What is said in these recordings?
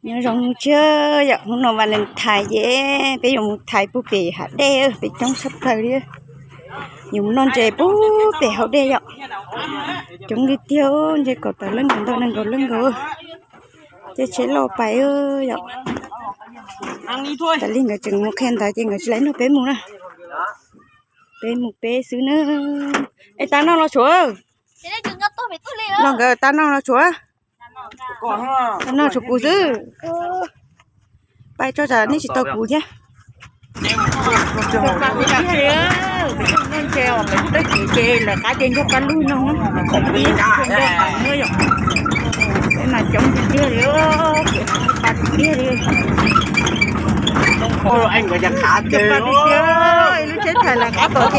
Nyob zoo hnub tshiab yom, hnub no Valentine ces peb yuav mus thaiv puag pem hav dej, pem coob tshaj plaws li. Yuav mus noj ntses puag pem hauv dej yom. Coob li tiag, ntshe kaum tawm leej nkaus, ntau nees nkaum leej nkaus. Caij tsheb loj pais yom. Tas li nkawd tseem mus qhia ntawd ces nkawd tsis lais nrog peb mus na. Peb mus peb xwb na. Es tab noj los tshuav. Los nkawd tab noj los tshuav. Tab noj tshuav kuv xwb. Pais tso tsam nej tsis tau kuv thiab. Noj ntses os, peb tawg kev ces lawv qab ces nrog pab lug no, nrog pab lug yom. Peb mas coob tiag tiag li, pa tiag tiag li. Nrog pab tiag tiag, lub tsheb thais lawv qab tom kev ces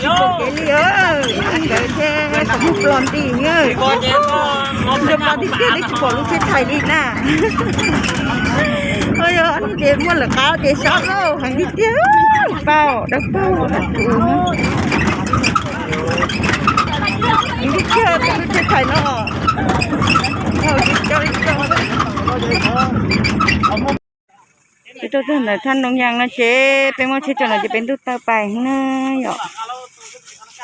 tsis pom kev li, nkawd thiaj xav mus plos nti na. Nrog pab tiag tiag li, tsis pom lub tsheb thais li na. Yog ces muaj lawv qab ces sab lauj, heev li tiag, paub dawb paug kuv. Heev li tiag lub tsheb thais no. Peb tuaj txog ntawm thaj Noo Yas no ces peb muab tsheb coj los ces peb ntuj tawg pais na yom.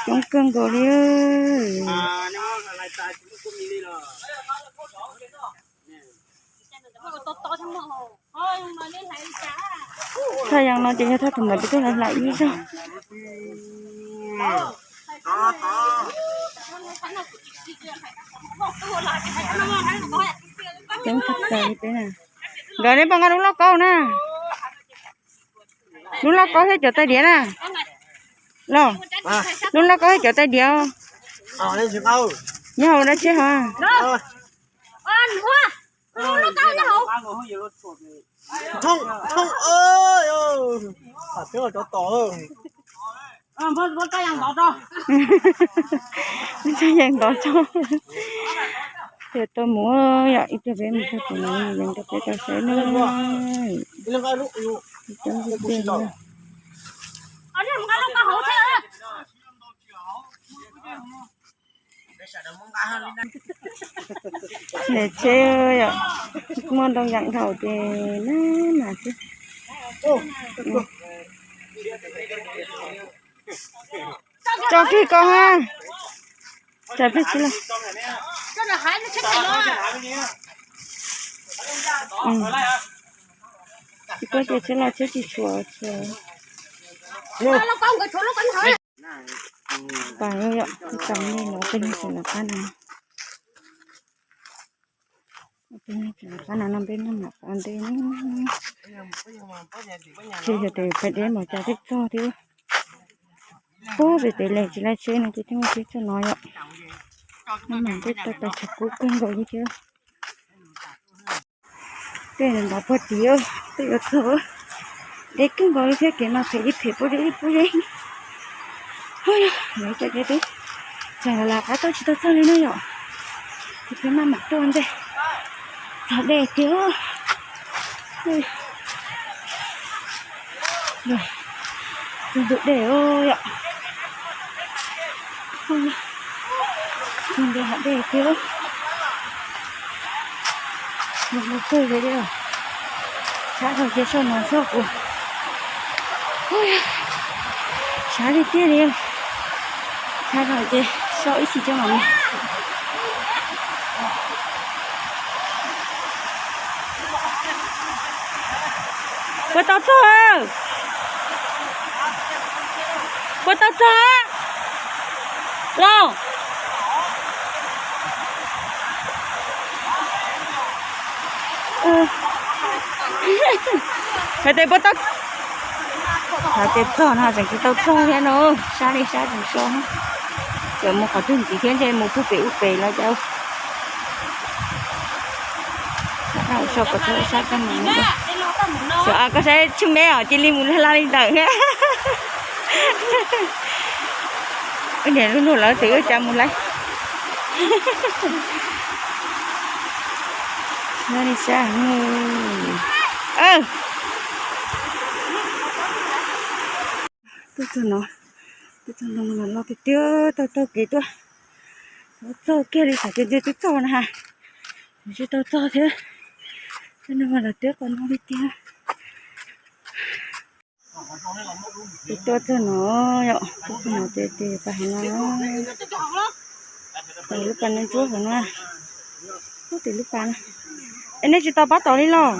Coob kawg nkaus li. Thaj Yas no ces yog thaj thaum ntawd peb tuaj hlais ib zaug. Coob tshaj plaws li peb na. Nkawd nej pom nqa lub lauj kaub na. Lub lauj kaub thiab cov tais diav na. Los, lub lauj kaub thiab cov tais diav. Nyob hauv dab tsheb hov. Yeej ntov tso. Tias tau mus yom, ib pliag peb mus txog tom no yeej rau peb tau saib na. Coob tiag tiag li. Niam tsheb yom, muaj ntoo yam nkaus ces nab mas xwb. Tso kiag ko ha. Tsam peb tsis los. Tsis paub ces tsheb los tsheb tsis tshuav tsheb. Pas yom, peb tau nej los peb neeg tseem lawv qab no. Peb neeg tseem lawv qab no no peb noj mam qab ntej na. Ces yog tias peb deb mas cas twb txog thiab. Puag pem pem lem tsis laib tsheb no ces thiaj muaj tsheb txog no yom. Noj mam ntej tau pais tsheb kub kawg nkaus li thiab. Tej ntov puag tid tej yuav txog. Deb kawg nkaus li thiab kev mas phem li phem puag deb li puag deb. Lawv cov deb deb, tsam lawv qab tuaj tsis tau txog li na yom. Ces peb maj mam tuaj ntej. Txog dej tiag. Tus ntug dej yom. Tus ntug hav dej tiag. Mus mus kawg li. Sab dhau ces sab no sab kuv. Sab li tiag li. Sab dhau ces sab ib chim coj mam mus. Puas tau txog? Puas tau txog los? Hais tias puas tau, hais tias txog no tseem tsis tau txog thiab no. Sab li sab tseem so, tseem mus qhov twg ntxiv thiab ntshe mus puag pem ub pem los cas. Sab ko txog sab ko mus. Koj saib tsheej meb os, cia li mus laj laj li ntawd. Niam luag luag lawv twb ua cas mus lawm. Laj li sab. Tuaj txog no, tuaj txog no los tiag tiag, tau taug kev tuaj. Txog kiag li xav tias ntshe twb txog no ha, tsis tau txog thiab. Txog no los twb qhov no li tiag. Ces tuaj txog no yom, tuaj txog no ces tes pais hauv no, lub pas no ntsuab hauv no, ub, tes lub pas no. Es nej tsis tau pab tod li los?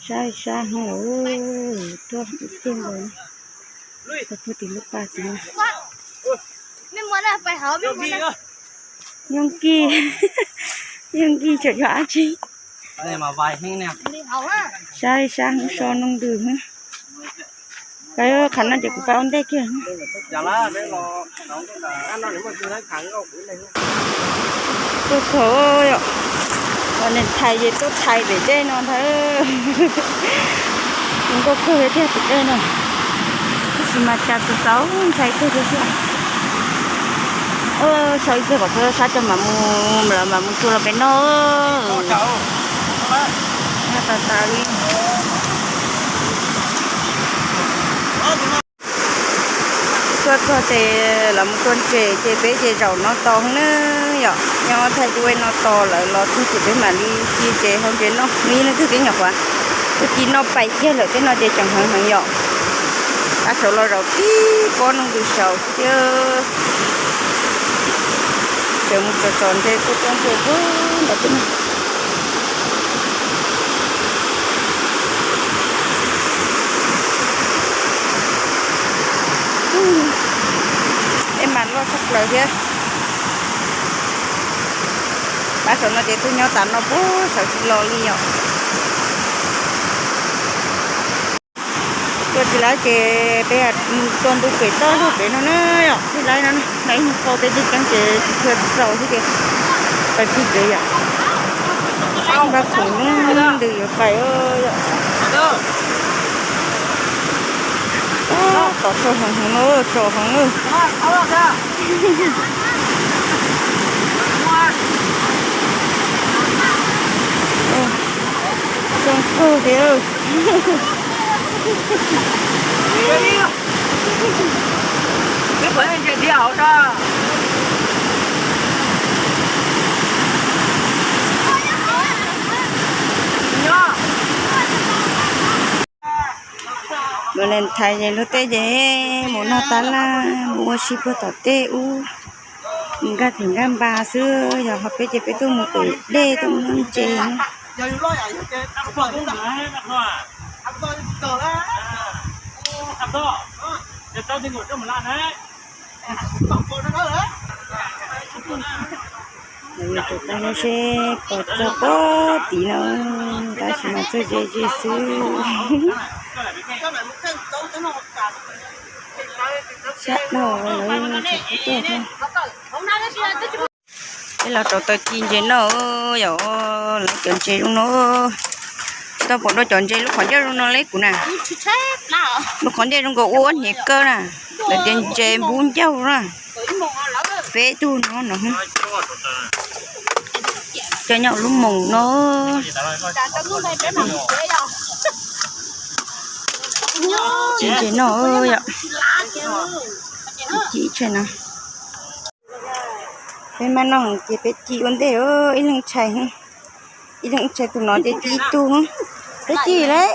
Sab sab heev lawm, tuaj ib tiag nkaus, tuaj tim lub pas tim no. Yooj Kij, Yooj Kij tseem yog dab tsi? Sab sab heev, so noo ntws heev. Pais qhov no ces kuv pais ua ntej kiag. Tuaj txog yom, Valentine ces tuaj thaiv pem dej no ntag. Zoo nkauj kawg thiab pem dej no. Tab sis mas cas txaus txaus ntshai kawg thiab xwb. Sau ib txog kom txhob sab, coj mam mus, lawv mam mus tsuas los pem no. Nyob tas tas li. Tuaj txog ces lawv mus tua ntses ces peb ces zaum no tos na yom, nyob thaij duab no tos lawv los txog ces peb mam li ci ntses hau ntses noj. Nws yog leej twg peb nyuam qhuav, tus ci no pais kiag lawm tej no ces tseem heev heev yom. Ab, saud los zaum tib pob noo ntws saud thiab. Ces mus tsom tsom ntses tuaj tuaj ntsuag puag nram tej no. Ej, mas loj tshaj plaws thiab. Pab saum no ces tuaj nyob tas no puag saud tsis los li yom. Tuaj tsis laib ces peb tua ntu pem toj lug pem no na yom, tsis laib no na, laib qho peb tib ceeb ces tsis tshua txaus thiab ces pais pig pem yom. Npaj khoom ntws yuav pais yom. Tom tso heev heev no, tso heev na. Zoo kawg thiab. Valentine ces luag tej ces mus noj tab laj, mus ua si puag tom tej ub, nkag theem nkag npas xwb. Yog ho peb ces peb tuaj mus pem dej tuaj mus noj ntses. Lawv yuav tsum tau nyob seb pom txog pob tid no, tab sis mas txog ze ze xwb. Sab dhau lawm, tsam kuv tuaj thiab. Peb los rau taws ci ntses noj, yog lawv cov ntses zoo no. Tsis tau pom dua cov ntses lub qhov ncauj zoo no li kuv na. Lub qhov ncauj zoo nkaus ua hniav kawg na. Lawv tias ntses npub ncauj na. Peb tug no no. Coj nyob lub moos no. Ci ntses noj yom. Ci tshais no. Peb maj noj ces peb ci ua ntej, ib leeg tshais, ib leeg tshais tus no ces ci ib tug. Peb ci lawm.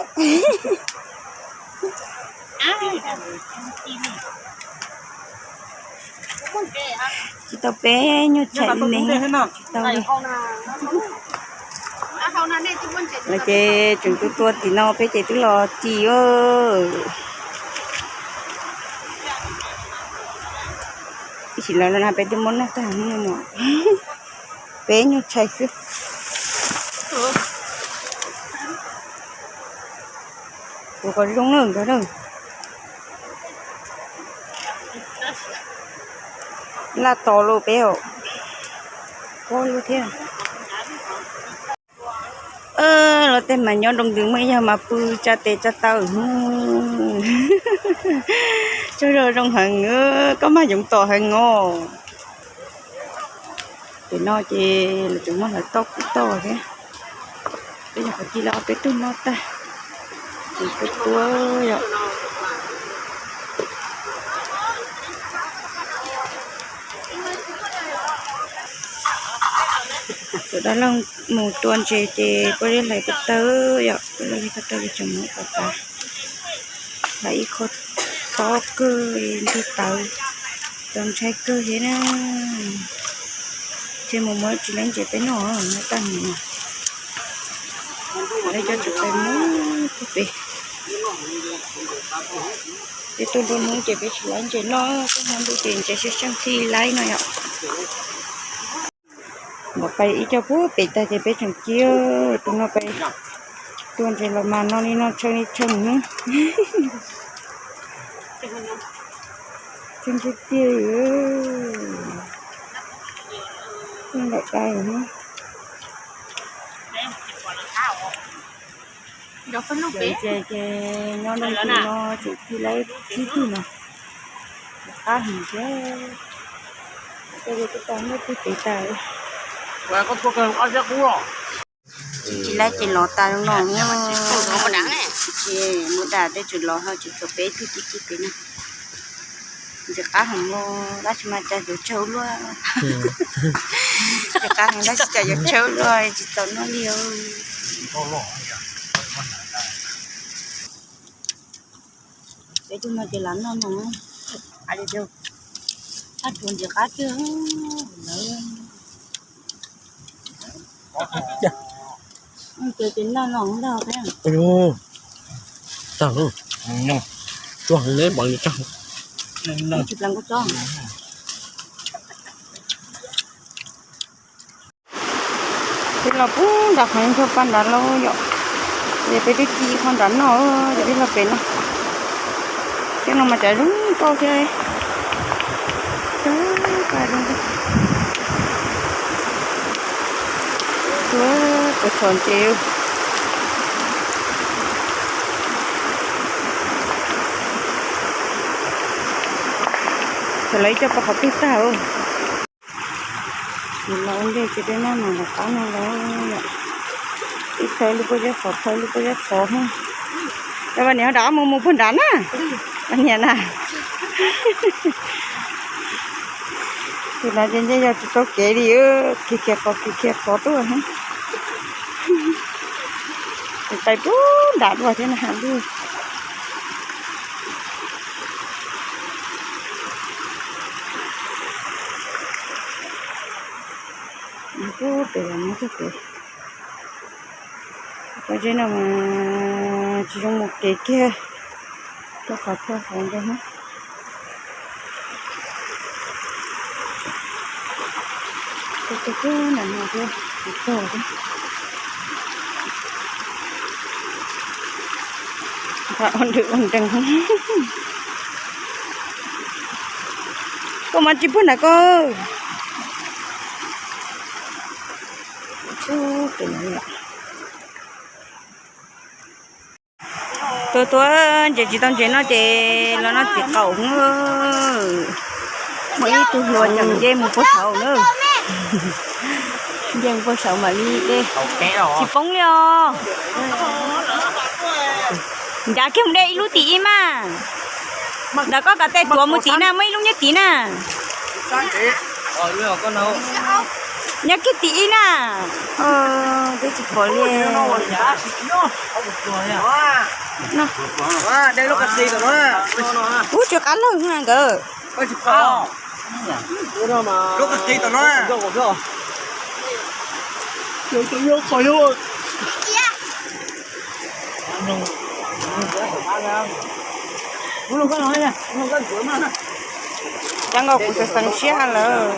Tsis tau peb nyuag tshais li ne, tsis tau li. Lawv ces tseem tua tua tim no, peb ces twb los ci. Ib sim lawv no peb twb muab noj tag no, peb nyuag tshais xwb. Kuv qhov zoo na, nkawd na. Laj tos los peb os. Pob lub thiab. Los tej mas nyob nroo ntws muaj ib yag mas pw tsa tes tsa taw. Tsaug zog zoo heev, koj maj yoov tom heev os. Ces no ces lawv tseem muab hlawv toj kuv toj thiab. Peb yog qhov ci los peb tug no tag. Ces peb tuaj yom. Dab laug mus tua ntses ces puab li hlais ko taw yom, puab li hlais ko taw li tseem mus kom tas, hlais ib qho tob kawg, ntug tawv, txaus ntshai kawg thiab na. Ces mus muab tsis laib ntses peb noj, noj tag mus, lawv coj tsis pais mus pub pem. Peb tuaj nruab hnub ces peb tsis laib ntses noj, tuaj hmo ntuj ces ntses sib seej thiaj laib no yom. Nram pais ib co puag pem tag ces peb tseem ci, tus no pais tua ntses los mas no li no tsheej li tsheej na. Tsheej tiag tiag li. Nram pais na. Ces ces nyob nram no tseem ci laib tib tug no, qab heev thiab. Tej li twb tau muab tib pem tas. Ci laib ces los tas zoo no, ces mus dam tej tseem los ho tseem tshuav peb tug tib tib pem no. Ntses qab heev no, tab sis mas cas yuav tsawg luaj. Ntses qab heev tab sis cas yuav tsawg luaj, tsis txaus noj li. Peb tug no ces lam noj no, qab tsuas ntses qab twg lawm. Ces ces noj no ntag. Tag, tuaj neb npaum li tag. Tsis plees koj tsob. Peb los puag nram qhov ntsuag paj nrad lauj yom. Ces peb twb ci qhov nrad no, ces peb los pem no. Cov no mas cas zoo nkauj thiab. Tuaj txhom ntses. Txhom lawv ib co poj qhov twg tag. Ces los ua ntej ces peb maj mam los qab no los yom. Ib thawb lub pob zeb qhov, thawb lub pob zeb qhov. Yog Vaj Niam ho rov mus mus puag nrad na. Vaj Niam na. Tus no ces ntshe yog tsis tau kev li, khiav khiav qhov khiav khiav qhov tuaj. Tus pais puag nrad dua thiab na ha lug. Puag pem los no puag pem. Pob zeb no mas tsis zoo mus kev kiag, rau qhov thawj hauv ntawd na. Tus tus tus nram no thiab, tus tog thiab. Nqa ua nrees ua nrees. Koj mas tsis puag nram ko. Tuaj tuaj ntses tsis tau ntses noj ces los noj txiv qaum. Muaj ib tug hluas tseem nce mus puag saud na. Nce mus puag saud mam li de. Tsis poob li os. Ncav kiag mus de ib lub tim ib mas. Ntawm koj kom tej tuav mus tim na, muaj ib lub nyob tim na. Nyob kiag tim ib na. Twb tsis pom li. Ub, tsw qab lawg na nkawd. Cov nkaus kuv xeev xeev siab lawm.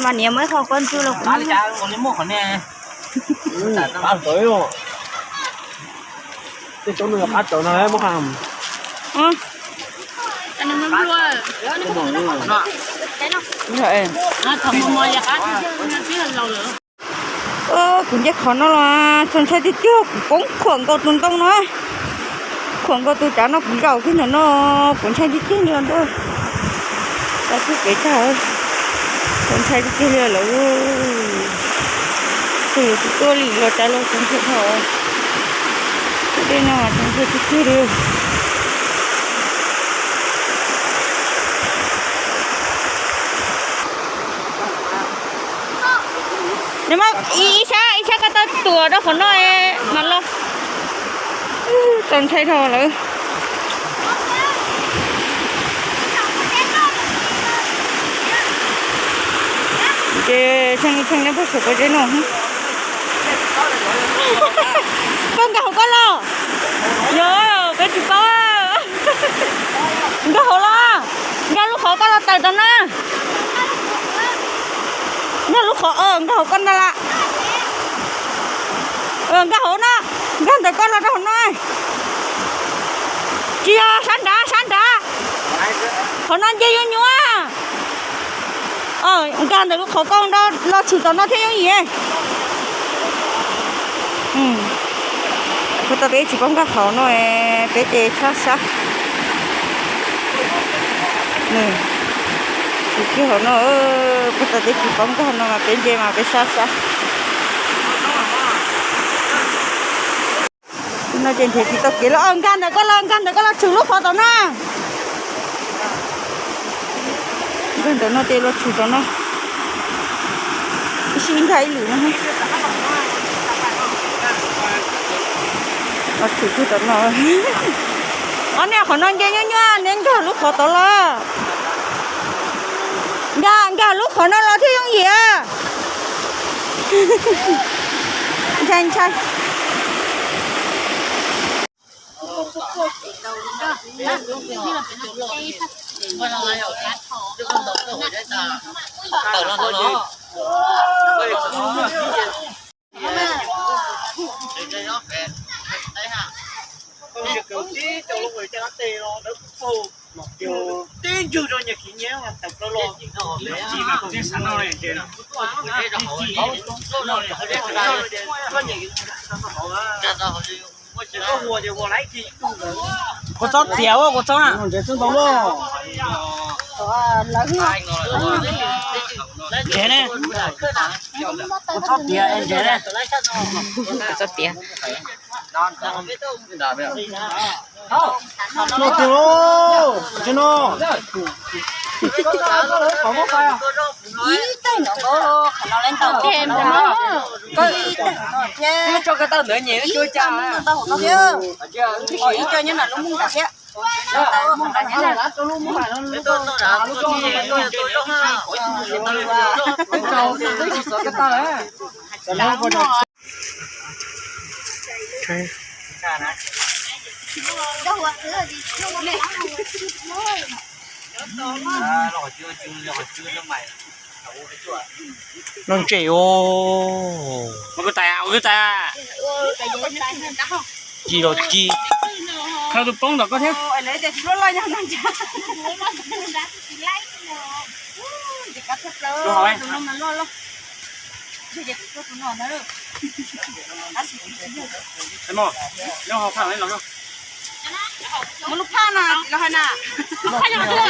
Mas niam muaj ib qho koj ntsuj los kuv Kuv nce qhov no los txaus ntshai tiag tiag, kuv poob khuam nkaus tus ntoo no, khuam nkaus tus cav no kuv zaum kiag ntawm no, kuv ntshai tiag tiag li os. Tau txuj kev tag, txaus ntshai tiag tiag li lawm. Tus yuav tsis tuaj li los cas los txaus ntshai dhau. Tej no txaus ntshai tiag tiag li. Nws muab ib sab, ib sab koj tau tuam rau qhov no mas los. Txaus ntshai dhau lawm. Ces tshee tshee neb puag saum pob zeb no. Koj nkag hauv koj los. Yog, peb tsis paub. Nkag hauv los, nkag lub qhov koj los tawm tom no. Nkag lub qhov, nkag hauv koj ntag lam. Nkag hauv no, nkag ntawm koj los rau hauv no. Tsis yog, sab nrad, sab nrad. Qhov no nce nyuaj nyuaj. Nkag ntawm lub qhov koj los tshwm tom no thiab yooj yim. Puag ta peb tsis paub nkag qhov no, peb ces sab sab. Tsis kiag hauv no, puag ta peb tsis paub nkag no mas peb nce mas peb sab sab. No ces nrhiav tsis tau kev los, nkag ntawm koj los, nkag ntawm koj los tshwm lub qhov tom no. Nkag ntawm no ces los tshwm tom no. Ib sij nkag ib lwm no. Los tshwm kiag tom no. Ob niag qhov no nce nyuaj nyuaj, neb nkag lub qhov tod los. Nkag, nkag lub qhov no los thiaj yooj yim. Ntshai ntshai. Tib ntswg rau nyuag khiv nyiab tawm plaws los. Kuv txob tiav ua kuv txob na. Ntsev ne. Kuv txob tiav, ntsev ne. Kuv txob tiav. Noj tiag lauj, tsis noj. Ib teg no, qhov no lawv ntaus tiag, ib teg no thiab. Ib co nyob nram lub muag nram thiab. Noj ntses os. Ua kwv tais, ua kwv tais. Ci los ci. Khaws tus poob ntawm koj thiab. Nyob hauv phaj no,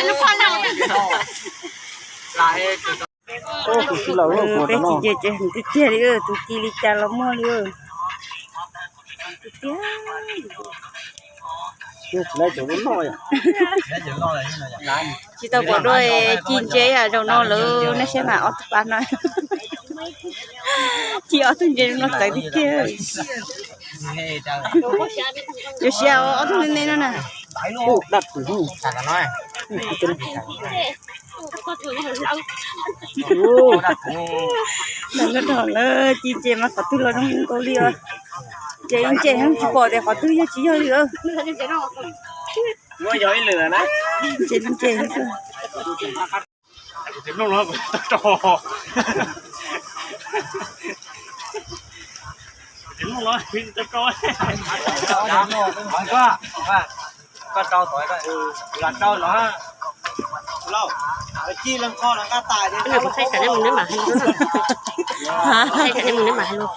lub phaj no. Peb ci nce ces tiag tiag li, tus ci li cas los muaj li. Tiag. Tsis tau pom dua ci ntse zaum no lawm, nej saib mas ob tug pab no. Ci ob tug ntse no txawv tiag tiag. Yuav siav ob tug me me no na. Daj tus. Ntawm no dhau lawm, ci ntses mas qhov twg los zoo nkaus li os. Ces ntses tsis pom tias qhov twg yog tsis yog li. Ntses ntses. Koj rau tod, lam rau no. Lauj, ci leej qho no nqa tas. Kuv thaij tsam nej mus neb mam hais lus. Kuv thaij tsam nej mus neb mam hais lus.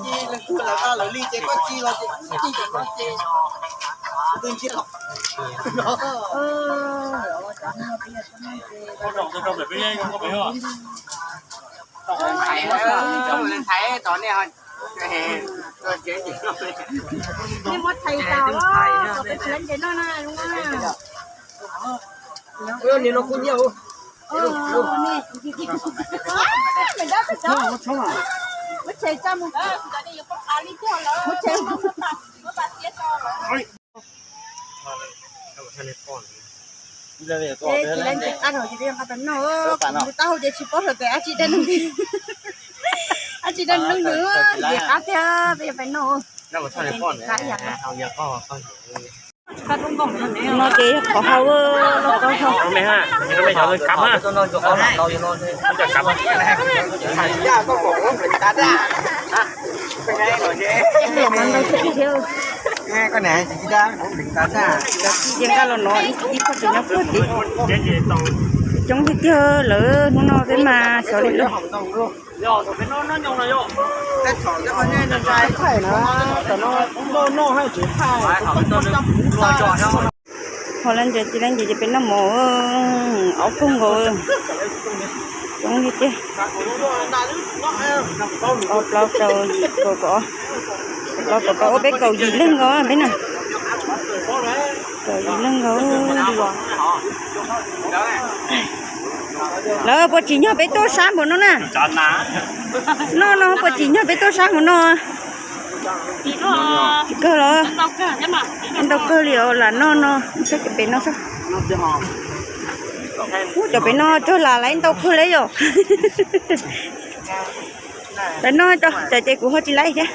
Ci leej qho lawv nqa lawv li ces koj ci los ces ci cov no ces twb ntsib los. Nej muab thais tas los kom peb tsis ntses noj na. Nim no kuj nyiaj. Mày đó mày đó. Muab tsheb tso mus. Muab tsheb. Tsis lab nqaij no ces peb yuav nqa pais noj, nws taub hau ces tsis paub hais tias dab tsi dab neeg, dab tsi dab neeg nws, ces qab thiab peb yuav pais noj. No ces yog qhov hau, loj koj hau. Ces nqa los no ib txoj tsis nyob puag tid. Coob tiag tiag lawm, hnub no peb mas xyov li lawm. Ho lab ntses tsis lab ntses ces peb noj mov, ob pug nkaus, coob tiag tiag. Ob plaub rau yim kaum, kaum plaub kaum rau, ua peb kaum yim leej nkaus peb na. Kaum yim leej nkaus. Lawv puas tsim nyog peb tuaj sab npaum no na? Noj no puas tsim nyog peb tuaj sab npaum no? Tsis kawg los? Ntau kawg li os, lam noj no, saib cov pem no saib. Ub, cov pem no tsuag las lawv ntau kawg li yom. Lawv noj tso, tsam ces kuv ho tsis laiv thiab.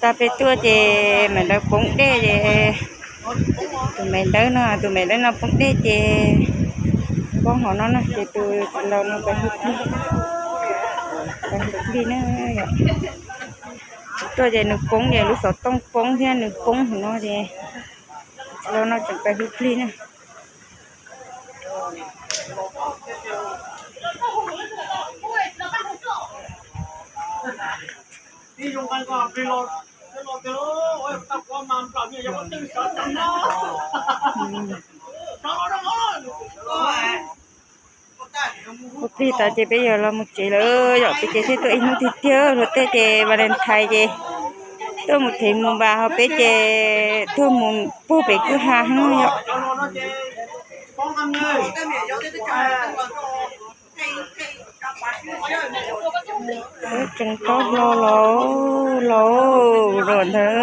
Tas peb tuaj ces Maiv Dawb poob dej ces, tus Maiv Dawb no, tus Maiv Dawb no poob dej ces poob hauv no na, ces tus txiv laus no pais hu plig, pais hu plig na yom. Tuaj ces nws poob ces lub xov tooj poob thiab nws poob hauv no ces txiv laus no tseem pais hu plig na. Hu plig tas ces peb yuav los mus tsev lawm yom, peb ces thiaj tuaj ib hnub tiag tiag. Luag tej ces Valentine ces tuaj mus thev mus npas, ho peb ces tuaj mus puag pem kwj ha heev yom. Tseem taub hlau los, los los ntawd,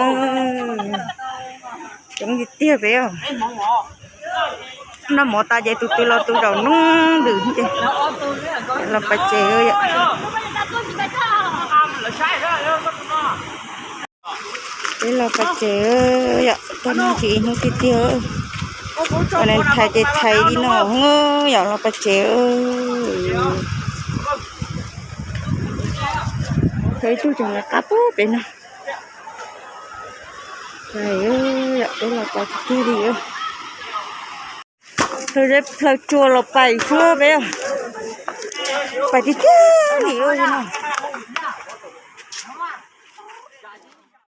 coob tiag tiag peb os. Noj mov tas ces tus twg los tus zaum nub ntws ces los pais tsev yom. Peb los pais tsev yom, tuaj noj tsis ib hnub tiag tiag. Valentine ces thaiv li no yom, los pais tsev. Ib tug tseem lawv qab puag pem no. Peb los pais tiag tiag li. Plhaw zeb plhaw tsua los pais xwb peb, pais tiag tiag li no.